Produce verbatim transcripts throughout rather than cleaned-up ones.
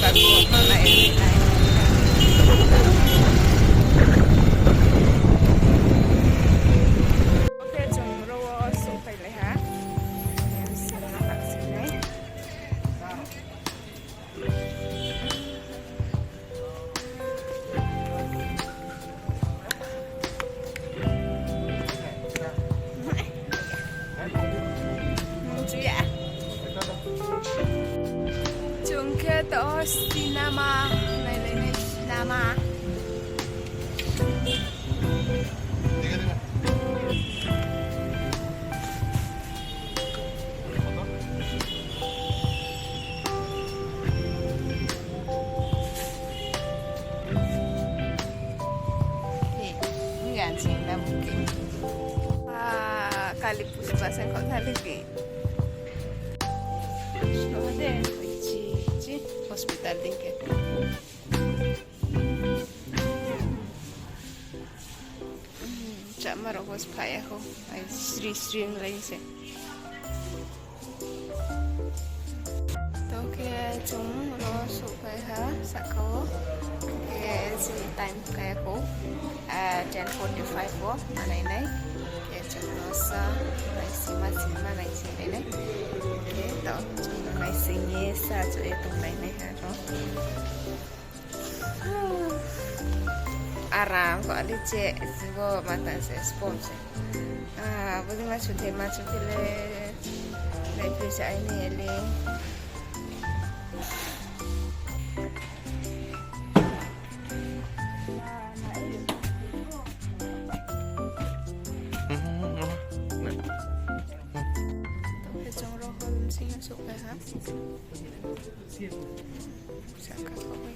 Khe chung ro wo souhphailai ha. Sinai. Chung khe to cinema nailainai, cinema. Kali puspha se kho thali pi. Snoh de, chi, chi, hospital dei khe. Chama rao bo se phai ya kho, ai sri sri lai se. To khe chung ro souhphai ha sahka wo. Khe chini time kaya kho, ah, ten forty-five wo manai nai. Khe chung ro sa naising ma sing ma naising nai nai. Khe to chung ro naising ye sa chu ye tong nai nai ha ro. Aram kho ali che, bo mata se spon se. Ah, bo di ma chunthai ma chunthai le, lai phi se aini le. Tong khe chung ro hall bsing yo souhphai ha. Saka kho bai.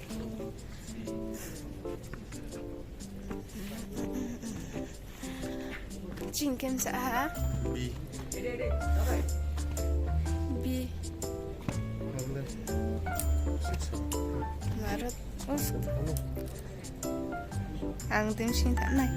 Ching khe msa ha? B. B. Marot. Ang tim sing thanai.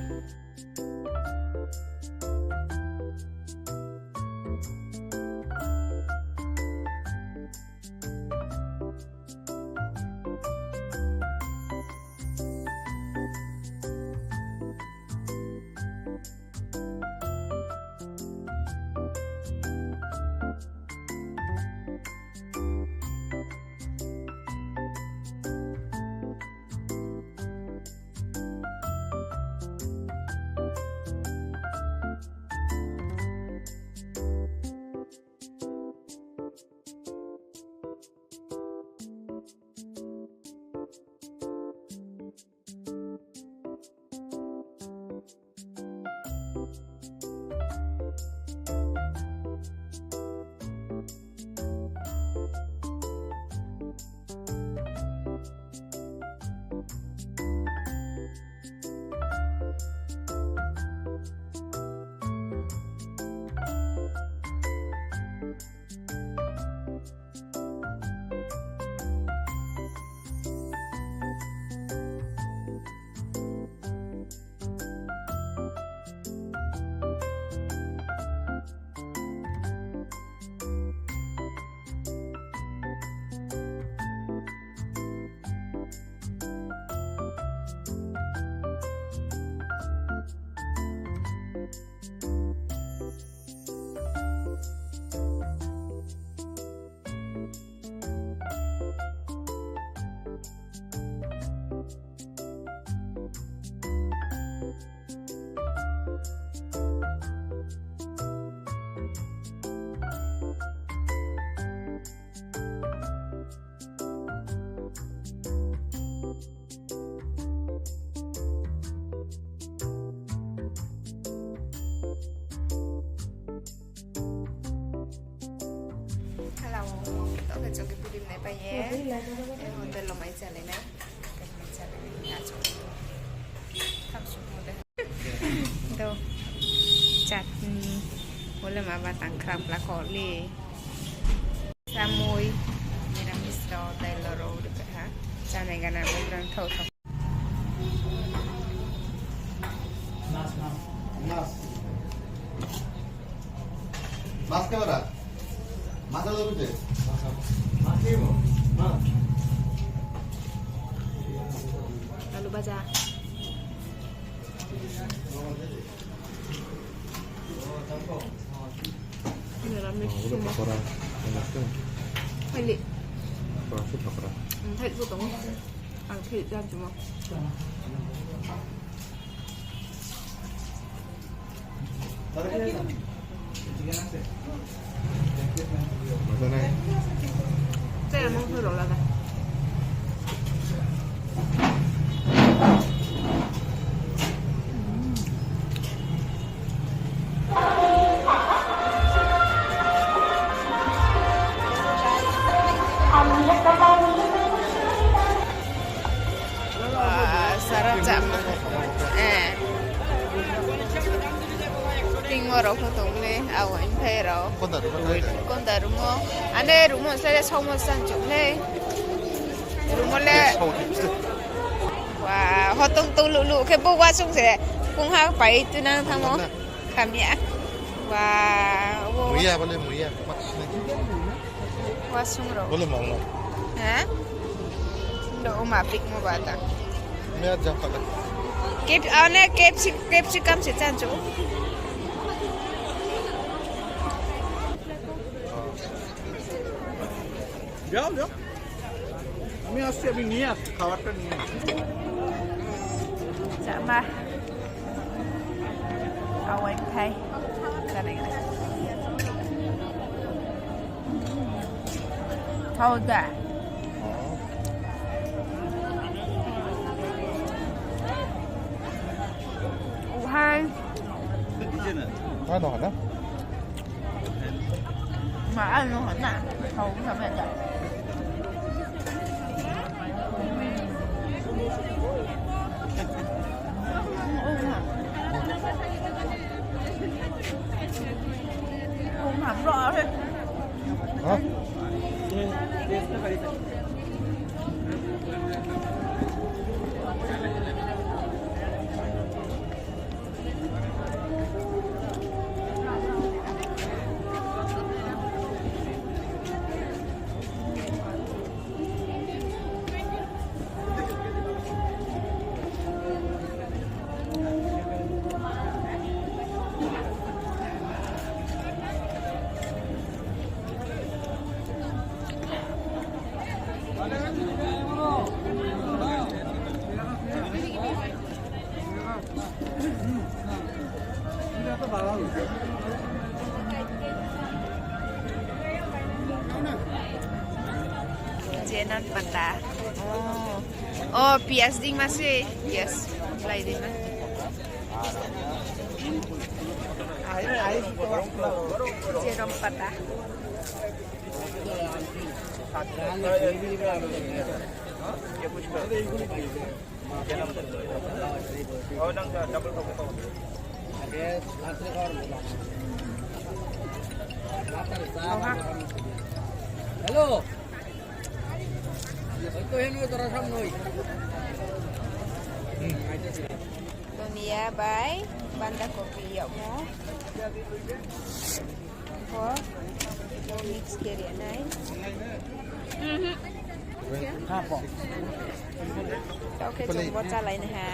Hello, to khe chung khe film nai pai ye. Eh, hotel lo mai chálai nai. Mai chálai nai. Do, chutney. Bo le ma ba tang khram kla kho le. Samoi, niramis rao, dail rao, rao, ha. Chánai gana, bo brang thao thao. Mas. Mas ke bara? Mas alo buje? Mas ke bo? Mas. Baja. Niramis. Oh, udah pakora. Enak kan? Thaili. Pakora sih pakora. Hmm, thaili pho tong ou. Ang thaili jang cuma. Wah, sara chama. Eh. Tingmo rao pho tong le, abo ni thai rao. Konda rumo. Konda rumo. Ane rumo sare somo san chuk le. Rumo le. Wah, hotong tong lulu khe bo wasung se. Kungha pai tu nang thamo. Khamya. Wah, bo. Muya, bole muya. Wasung rao. Bole mang na. Ha? Ndo oma pik mo bata. Me aja pala. Kep, ane kepsi, kepsi kam se chan chu. যাও, যাও। আমি আসছি, আমি নিয়ে আসছি, খাবারটা নিয়ে আসছি। Chama. Awai thai. Chana gana. Hau da. Uhai. Ano hana? Ma ano hana? Hau sa me da. Jenan pata. Oh. Oh, piyas ding ma se. Piyas. Lai ding ma. Jeron pata. Hello. Dunia bai banda kopi yagmo. Bo, bo mix khe ri nai. Mhm. Taoh khe chung bo chálai nai ha.